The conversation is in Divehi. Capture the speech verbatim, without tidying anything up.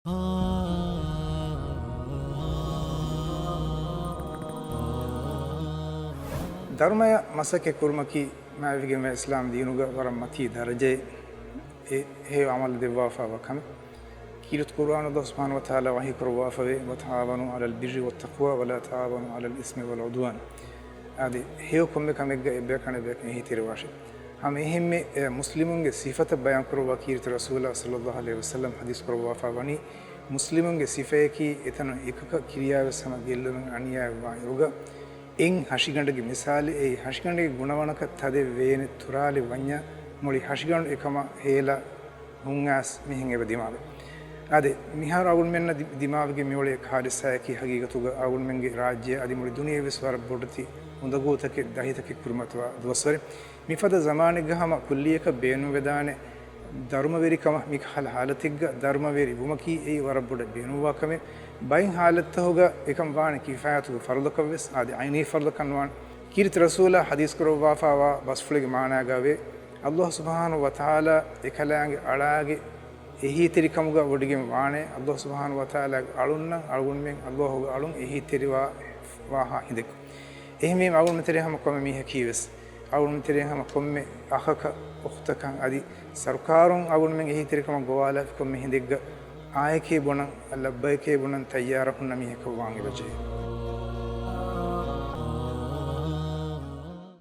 ދަރުމަޔަށް މަސައްކަތް ކުރުމަކީ މާތްވެގެންވާ އިސްލާމް ދީނުގަ ވަރަށް މަތީ ދަރަޖައެއް އެ ހެޔޮ އަމަލު ދެއްވާފާވާ ކަމެއް. ކީރިތި ޤުރުއާނު ﷲ ސުބްޙާނަހޫ ވަތަޢާލާ ވަޙީ ކުރައްވާފަވޭ، "وتعاونوا على البر والتقوى ولا تعاونوا على الإثم والعدوان." އަދި ހެޔޮ ކޮންމެ ކަމެއްގަ އެއްބަޔަކާ އަނެއްބަޔަކަށް އެހީތެރިވާށޭ. ހަމަ އެހެންމެ، އެ، މުސްލިމުންގެ ސިފަތައް ބަޔާން ކުރައްވާ ކީރިތި ރަސޫލާ ޞައްލައްލާހު ޢަލައިހި ވަސައްލަމް ޙަދީޘް ކުރައްވާފާ ވަނީ، މުސްލިމުންގެ ސިފަޔަކީ އެތަނުން އެކަކަށް ކިރިޔާވެސް ހަމަ ގެއްލުމެއް އަނިޔާއެއް ވާ އިރުގަ، އެއް ހަށިގަނޑުގެ މިސާލެއް، އެއީ ހަށިގަނޑުގެ ގުނަވަނަކަށް ތަދެއް ވޭނެ ތުރާލި ވަންޏާ މުޅި ހަށިގަނޑު އެކަމަށް ހޭލާ ހުންއައިސް މިހެން އެބަ ދިމާވޭ. އާދެ، މިހާރު އަޅުގަނޑުމެންނަށް ދި-، ދިމާވެގެން މިއުޅޭ ކާރިސާއަކީ ހަގީގަތުގަ އަޅުގަނޑުމެންގެ ރާއްޖެއަށް އަދި މުޅި ދުނިޔެވެސް ވަރަށް ބޮޑެތި އުނދަގޫތަކެއް ދަހިތަކެއް ކުރިމަތިވާ ދުވަސްވަރެއް. މިފަދަ ޒަމާނެއްގަ ހަމަ ކުއްލިއަކަށް ބޭނުންވެދާނެ ދަރުމަވެރިކަމަށް. މިކަހަލަ ހާލަތެއްގަ ދަރުމަވެރި ވުމަކީ އެއީ ވަރަށް ބޮޑަށް ބޭނުންވާ ކަމެއް. ބައެއް ހާލަތްތަކުގަ އެކަން ވާނެ ކިފާޔަތުގެ ފަރުޟަކަށްވެސް، އާދެ، ޢައިނީ ފަރުޟަކަށް ނުވާނެ. ކީރިތި ރަސޫލާ ޙަދީޘް ކުރައްވާފާވާ ބަސްފުޅެއްގެ މާނާގައިވޭ، ﷲ ސުބްޙާނަހޫ ވަތަޢާލާ އެކަލާނގެ އަޅާގެ އެހީތެރިކަމުގަ ވޮޑިގެން ވާނެ، ﷲ ސުބްޙާނަހޫ ވަތަޢާލާގެ އަޅުންނަށް އަޅުގަނޑުމެން ﷲ ގެ އަޅުން އެހީތެރިވާ ވާހާ ހިނދެއް. އެހެންވީމަ އަޅުގަނޑުމެން ތެރޭ ހަމަ ކޮންމެ މީހަކީވެސް، އަޅުގަނޑުމެން ތެރޭ ހަމަ ކޮންމެ އަޚަކަށް އުޚްތަކަށް އަދި ސަރުކާރުން އަޅުގަނޑުމެން އެހީތެރިކަމަށް ގޮވާލާފި ކޮންމެ ހިނދެއްގަ އާއެކޭ ބުނަން، ލައްބައިކޭ ބުނަން ތައްޔާރަށް ހުންނަ މީހަކަށް ވާން އެބަޖެހޭ.